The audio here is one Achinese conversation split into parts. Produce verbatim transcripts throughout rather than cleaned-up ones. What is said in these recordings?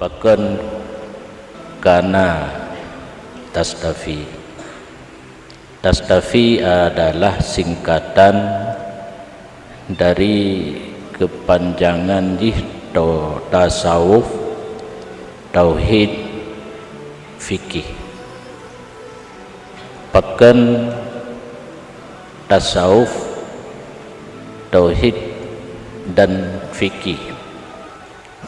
Pakon kana tastafi? Tastafi adalah singkatan dari kepanjangan jih to-, tasawuf, tauhid, fikih. Pakon tasawuf, tauhid, dan fikih?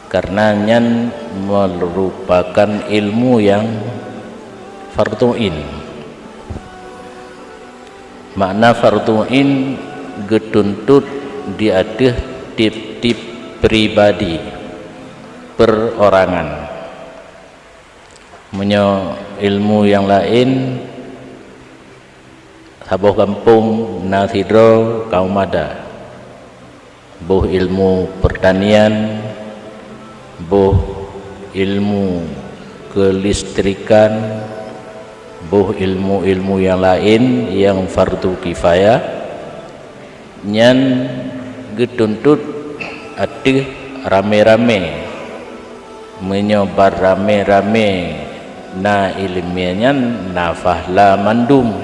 Karena nyan merupakan ilmu yang fardhu ain. Makna fardhu ain geutuntot di ateueh tieb-tieb pribadi, perorangan. Meunyoe ilmu nyang laén, saboh gampông na sidroe kaum adat, boh ilmu pertanian, boh ilmu kelistrikan, boh ilmu-ilmu nyang laén nyang fardhu kifayah, nyan geutuntot ateueh ramé-ramé. Meunyoe bak ramé-ramé na iéleumé nyan na fahla mandum,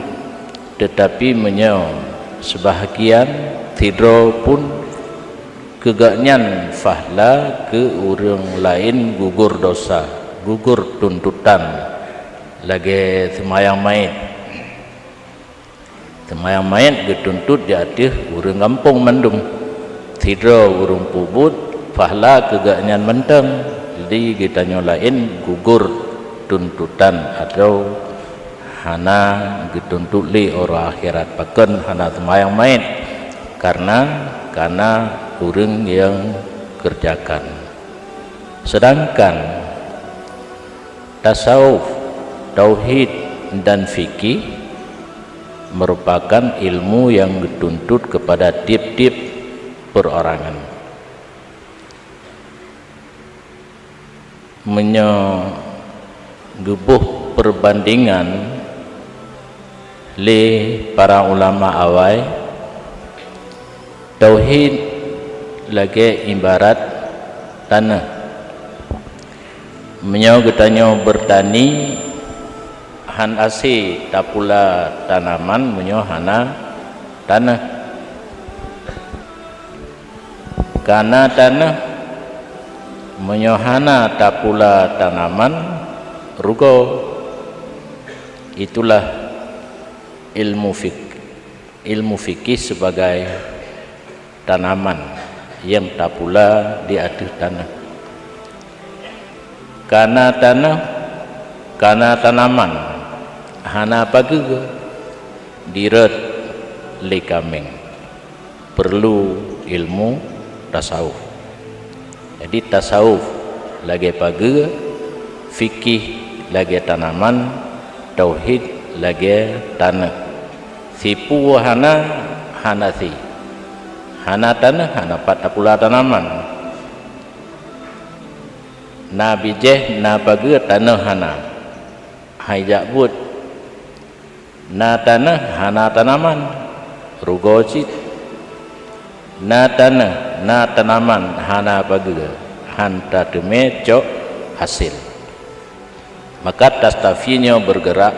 teutapi meunyoe seubahgian sidroe pun, keu gobnyan fahla, keu ureuëng laén gugur dosa, gugur tuntotan, lagée seumayang mait. Seumayang mait geutuntot di ateueh ureuëng gampông mandum. Sidroe ureuëng peubuet fahla keu gobnyan mantong, di geutanyoe laén gugur tuntotan atau hana geutuntot lé uroe akhirat. Pakon hana seumayang mait? Karena kana ureuëng nyang keureujakan. Seudangkan tasawuf, tauhid, dan fikih merupakan ilmu nyang geutuntot keupada tieb-tieb perorangan. Meunyoe geuboh perbandingan lé para ulama awai, tauhid lagée ibarat taneuh. Meunyoe geutanyoe beurtani, hán asé tapula tanaman meunyoe hana taneuh. Kana taneuh, meunyoe hana tapula tanaman, rugoe. Itulah ilmu fik-, ilmu fikih sebagai tanaman nyang tapula di ateueh taneuh. Kana taneuh, kana tanaman, hana pageue, dirot lé kaméng. Perlu ilmu tasawuf. Jadi, tasawuf lagée pageue, fikih lagée tanaman, tauhid lagée taneuh. Sipu hana, hana si. Hana taneuh, hana pat tapula tanaman. Na bijéh, na pageue, taneuh hana. Hai jak buet. Na taneuh, hana tanaman, rugoe cit. Na taneuh, na tanaman, hana pageue, hán tateumé cok hasé. Maka tastafi nyoe bergerak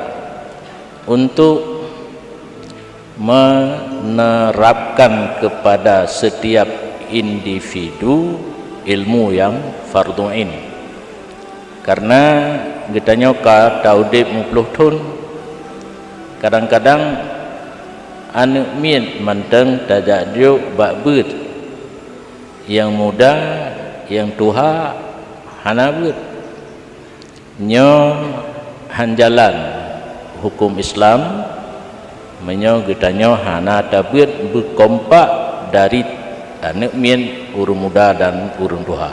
untuk menerapkan kepada setiap individu ilmu yang fardhu ain. Karena geutanyoe ka taudeb muploh thon, kadang-kadang aneuëk miet mantong tajak jok bak beuet, nyang muda, nyang tuha hana beuet. Nyoe hán jalan huköm Islam meunyoe geutanyoe hana tabeuet beukompak dari aneuëk miet, ureuëng muda dan ureuëng tuha.